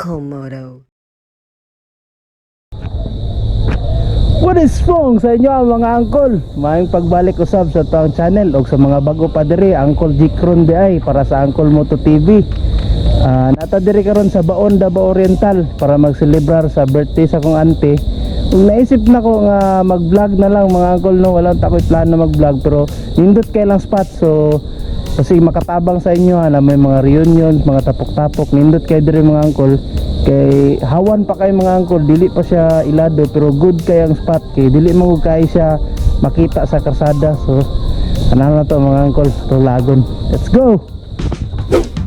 Uncle Moto. What is wrong sa inyo, mga angkol? Maayong pagbalik usab sa tuang channel og sa mga bago pa diri, Uncle Jikron di ay para sa Uncle Moto TV. Nata diri karon sa Baon, Davao Oriental para magselebrar sa birthday sa kong auntie. Ug naisip na ko nga mag-vlog na lang, mga angkol, no, wala ta ko'y plano mag-vlog pero nindot kay lang spot, so kasi makatabang sa inyo ha, na may mga reunion, mga tapok-tapok, nindot kay diri, mga angkol, kay hawan pa kay, mga angkol, dili pa siya ilado pero good kay ang spot kay dili man gud kay siya makita sa karsada. So tanan na to, mga angkol, tulagon. Let's go.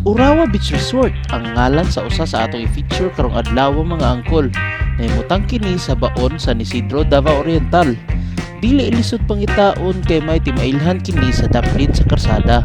Urawa Beach Resort ang ngalan sa usa sa atong i-feature karong adlaw, mga angkol. Nahimutang kini sa Baon, San Isidro, Davao Oriental. Dili ilisod pangitaon kay may timailhan kini sa daplin sa karsada.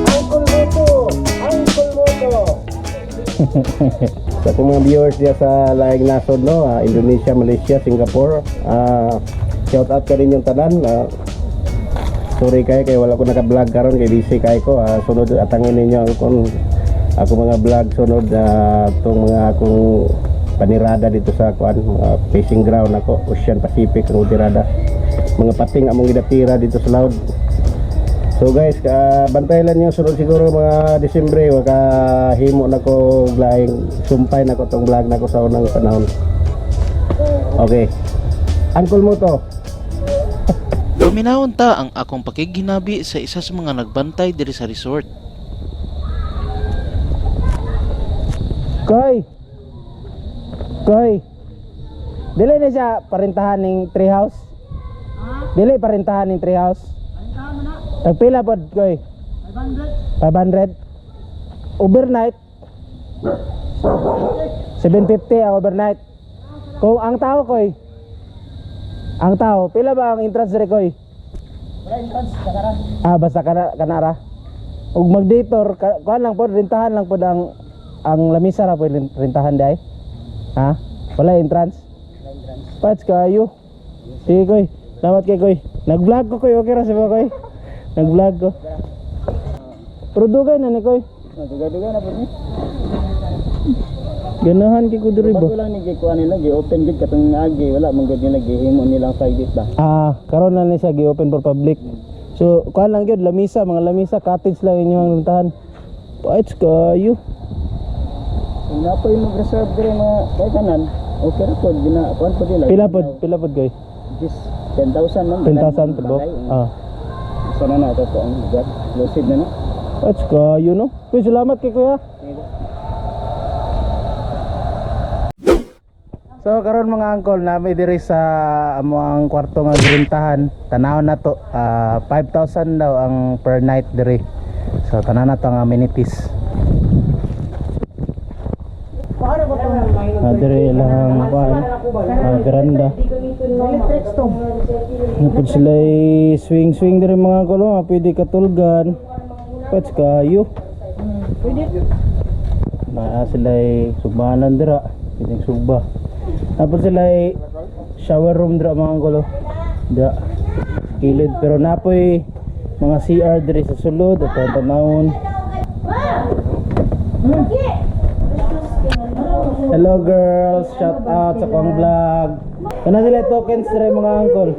Uncle Moto, Uncle Moto. Sa akong mga viewers diya sa laing nasod, no, Indonesia, Malaysia, Singapore, shout out ka rin yung tanan. Sorry kay kay wala ko naka-vlog karon kay busy kay ko. Sunod atangin ninyo ang kon ako mga vlog sunod, tong mga akong panirada dito sa kuan, mga fishing ground ako, Ocean Pacific ang tirada. Mga pating among gidatira dito sa laod. So guys, bantay lang yung sunod, siguro mga Disyembre, waka himo na ko laing sumpay na ko tong vlog na ko sa unang panahon. Okay. Uncle mo to. Paminawon ta ang akong pakighinabi sa isa sa mga nagbantay diri sa resort. Koy. Koy. Dili na siya parintahan ning treehouse. Dili parintahan ning treehouse. Tagpila pod, koy? 500. 500. Overnight. 750 ang overnight. Kung ang tao, koy. Ang tao, pila ba ang entrance diri, koy? Ah, basta kana kanara. Ug magdator, kuan lang pod, rentahan lang pod ang lamisa ra pod rentahan dai. Ha? Wala entrance? Pats kayo. Sige, koy. Salamat kay koy. Nag-vlog ko, koy, okay ra sa ba, koy? Nag-vlog ko. Pero dugay na ni, koy. Dugay-dugay na po ni. Ganahan kay ko diri ba? Bago lang ni gikuha nila, gi-open gid katong agi, wala man gud nila gihimo nilang private ba. Ah, karon na ni siya gi-open for public. So, kuan lang gyud lamisa, mga lamisa, cottage lang inyong rentahan. Pats kayo. Kung na po yung mag-reserve diri mga kay tanan, okay ra pod gina kuan pod nila. Pila pod, koy? Just 10,000 man. 10,000 po. Ah. Isa na na to ang lugar. Lucid na na. Pats kayo, no? Kuy, salamat kay kuya. So karon, mga angkol, nami diri sa amo ang kwarto nga girintahan. Tanaw na to, 5,000 daw ang per night diri. So tanaw na to ang amenities. Diri ilang kuan, veranda. Napod sila swing swing diri, mga angkol, oh, pwede katulgan. Pats kayo. Naa sila sugbanan dira, pwedeng sugba. Napod sila shower room dira, mga angkol, oh. Dira. Kilid pero napoy mga CR diri sa sulod at ang tanawon. Hello girls, shout out sa kong vlog. Kana sila tokens diri, mga angkol.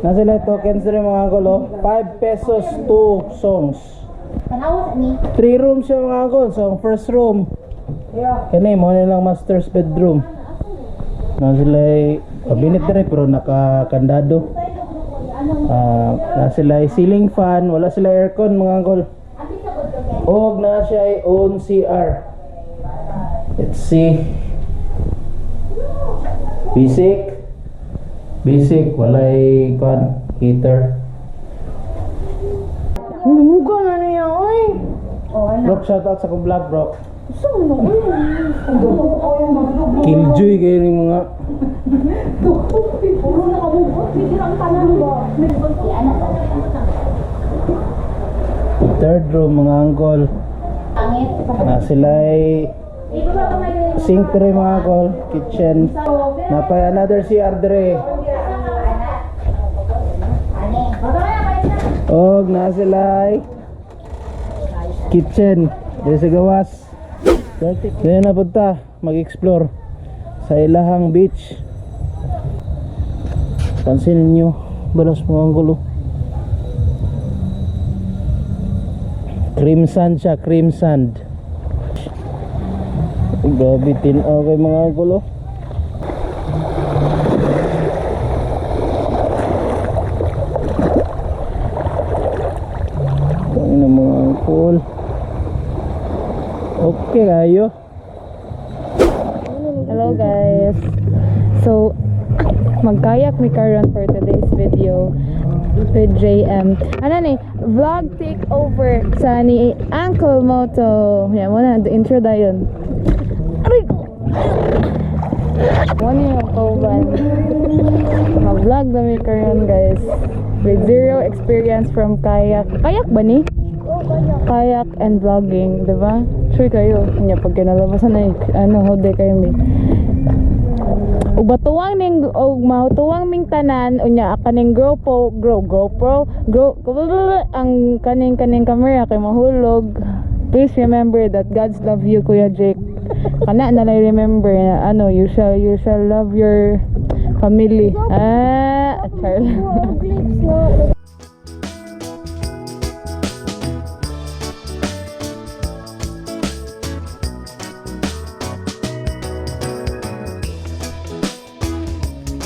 Na sila tokens diri, mga angkol, oh. 5 pesos 2 songs. 3 rooms siya, mga angkol. So ang first room. Kani mo nilang master's bedroom. Na sila cabinet diri pero nakakandado. Na sila ceiling fan, wala sila aircon, mga angkol. Og na siya ay own CR. Let's see. Basic. Basic, walay kwan heater. Lumuga na niya, oy. Bro, shout out sa kong vlog, bro. Killjoy kayo ng mga Puro nakabugot. Hindi ang tanan ba? Third room, mga angkol. Na sila ay sink dire, mga angkol, kitchen. Napay another CR dire. Og na sila ay kitchen dire sa gawas. Ngayon na punta mag-explore sa ilahang beach. Pansinin nyo, balas, mga angkol, oh. Cream sand siya, cream sand. Grabe, tinaw kay mga gulo. Ang ina, mga angkol. Okay kayo. Hello guys. So, magkayak mi karon for today's video with JM. Ano ni? Vlog takeover sa ni Uncle Moto. Yan mo na, the intro dayon. Aray ko! Mo ni yung kauban. Mag-vlog na mi karon, guys. With zero experience from kayak. Kayak ba ni? Kayak and vlogging, di ba? Sure kayo. Nya pag kinalabasan na ano, hode kayo mi. Ug batuwang ning og mautuwang ming tanan, unya kaning GoPro grow GoPro grow ang kaning camera kay mahulog. Please remember that God's love you, Kuya Jake. Kana na lang remember na ano, you shall love your family. Ah, char.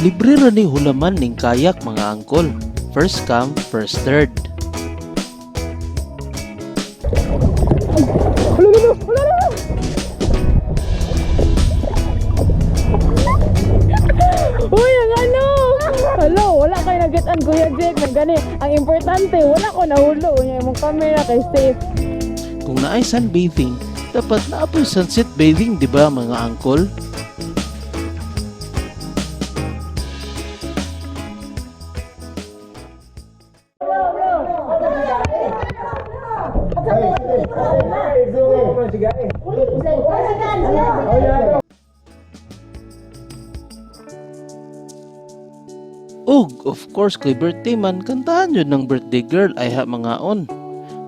Libre ra ni hulaman ning kayak, mga angkol. First come, first third. Uy, ang ano? Hello, wala kayo nagitan, Kuya Jake. Nang gani, ang importante, wala ko nahulo. Unya imong camera kay safe. Kung naay sunbathing, dapat naapoy sunset bathing, di ba, mga angkol? Ug, of course, kay birthday man, kantahan yun ng birthday girl ay ha mga on.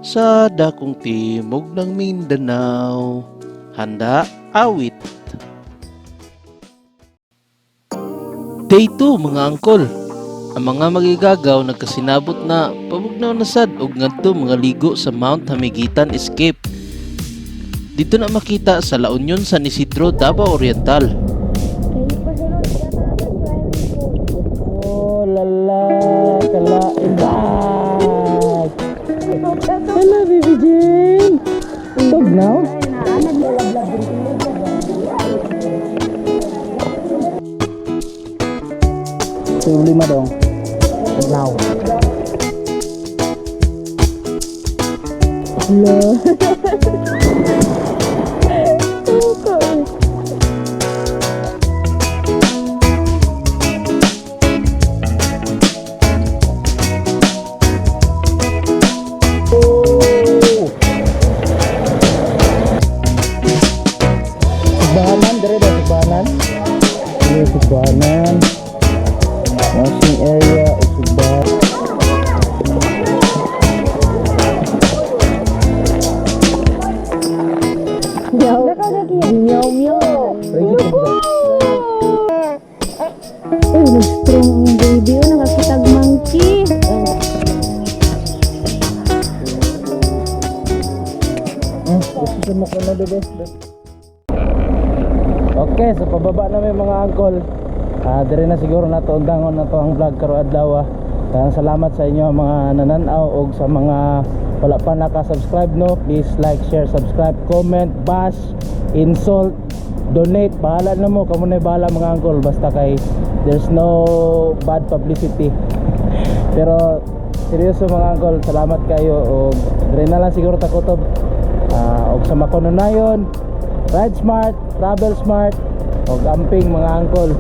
Sa dakong timog ng Mindanao. Handa, awit. Day 2, mga angkol. Ang mga magigagaw nagkasinabot na pabugnaw na sad og ngadto mga ligo sa Mount Hamigitan Escape. Dito na makita sa La Union, San Isidro, Davao Oriental. Oh lala, kalaibag. Hello, baby Jane. Tug now? Lima dong. Now. Hello. Okay. Sugbahanan, dire ba sugbahanan? Dire sugbahanan. Washing area, sugbahan. Meow. Meow, meow. Uy, nag-strong ang baby. Oh, nakakitag monkey. Gusto sa mukha na, bebe. Okay, so pababa na may mga angkol. Ah, dire na siguro nato undangon na to ang vlog karong adlaw. Daghang salamat sa inyo mga nananaw og sa mga wala pa naka-subscribe, no. Please like, share, subscribe, comment, bash, insult. donate, bahala na mo, kamo na bahala, mga uncle, basta kay there's no bad publicity. Pero seryoso, mga uncle, salamat kayo og dire na lang siguro ta kutob. Og sa makununayon, ride smart, travel smart, og amping, mga uncle.